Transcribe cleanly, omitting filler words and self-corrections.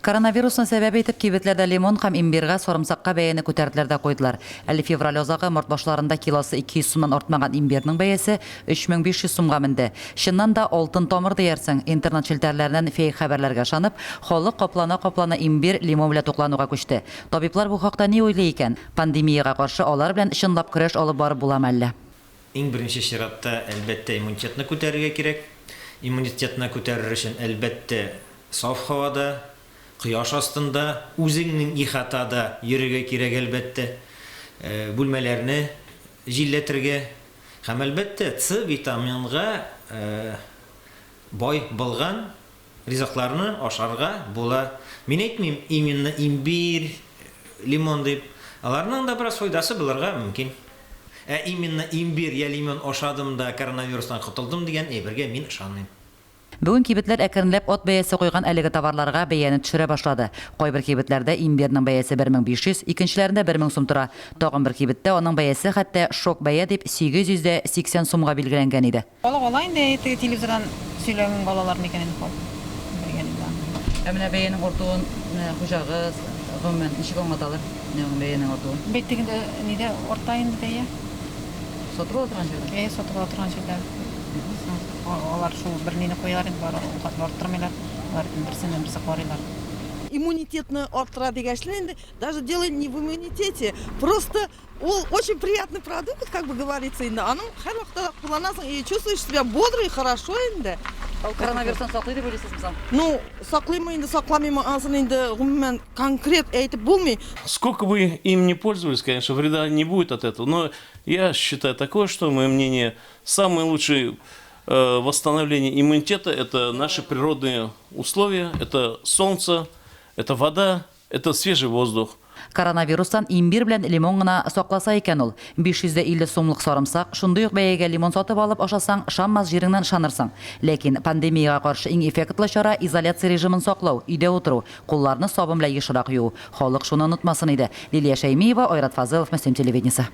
Коронавирусны сәбәп итеп, кибетләрдә лимон һәм имбиргә, сарымсакка бәяне күтәрделәр дә куйдылар. Әле февраль азагы, март башларында килосы 200 сумнан артмаган имбирның бәясе 3500 сумга менде. Чыннан да, алтын тамыр диярсең. Интернет челтәрләреннән фейк хәбәрләргә ышанып, халык каплана-каплана имбир, лимон белән туклануга күчте. Табиблар бу хакта ни уйлый икән? Пандемиягә каршы алар белән чынлап көрәш алып барып буламы әллә? Иң беренче чиратта, әлбәттә, иммунитетны күтәрергә кирәк. Иммунитетны күтәрер өчен, әлбәттә, Саф һавада, кояш астында, үзеңнең ихатада йөрергә кирәк, әлбәттә. Бүлмәләрне җилләтергә һәм, әлбәттә, С витаминга бай булган ризыкларны ашарга була. Мин әйтмим, именно имбирь, лимон дип. Аларның да бераз файдасы булырга мөмкин. Ә именно имбирь я лимон ашадым да коронавирустан котылдым дигән әйбергә мин ышанмыйм. Бүген кибетләр әкренләп ат бәясе куйган әлеге товарларга бәяне төшерә башлады. Кайбер кибетләрдә имбирның бәясе 1500, икенчеләрендә 1000 сум тора. Тагын бер кибеттә аның бәясе хәтта шок бәя дип 880 сумга билгеләнгән иде. Халык ала инде, теге телевизордан сөйләгәнгә алалар микән инде халык белгән инде аны. Ә менә бәянең артуын менә хуҗагыз, гомумән, ничек аңлаталар менә бәянең артуын? Бит тегендә нидә арта инде бәя. Сатып ала торган җирдә? Әйе, сатып ала торган җирдә. Алар шул бер мине куялар инде, алар ул хәтле арттырмыйлар. Алар берсеннән берсе карыйлар. Иммунитетны арттыра дигәчле инде, даже дело не в иммунитете, просто ул очень приятный продукт, как бы говорится инде, аның һәрвакытта да кулланасың и чувствуешь себя бодро и хорошо инде. Ул коронавирустан саклый дип уйлыйсызмы соң? Ну, саклыймы инде, сакламыймы, анысын инде гомумән конкрет әйтеп булмый. Сколько бы им ни пользовались, конечно, вреда не будет от этого, но я считаю такое, что мое мнение, самое лучшее восстановление иммунитета – это наши природные условия, это солнце, это вода, это свежий воздух. Коронавирустан имбирь белән лимон гына сакласа икән ул. 550 сумлык сарымсак, шундый ук бәягә лимон сатып алып ашасаң, ышанмас җиреңнән ышанырсың. Ләкин пандемиягә каршы иң эффектлы чара, изоляция режимын саклау, өйдә утыру, кулларны сабын белән ешрак юу. Халык шуны онытмасын иде. Лилия Шәймиева, Айрат Фазылов, Мөслим телевидениесе.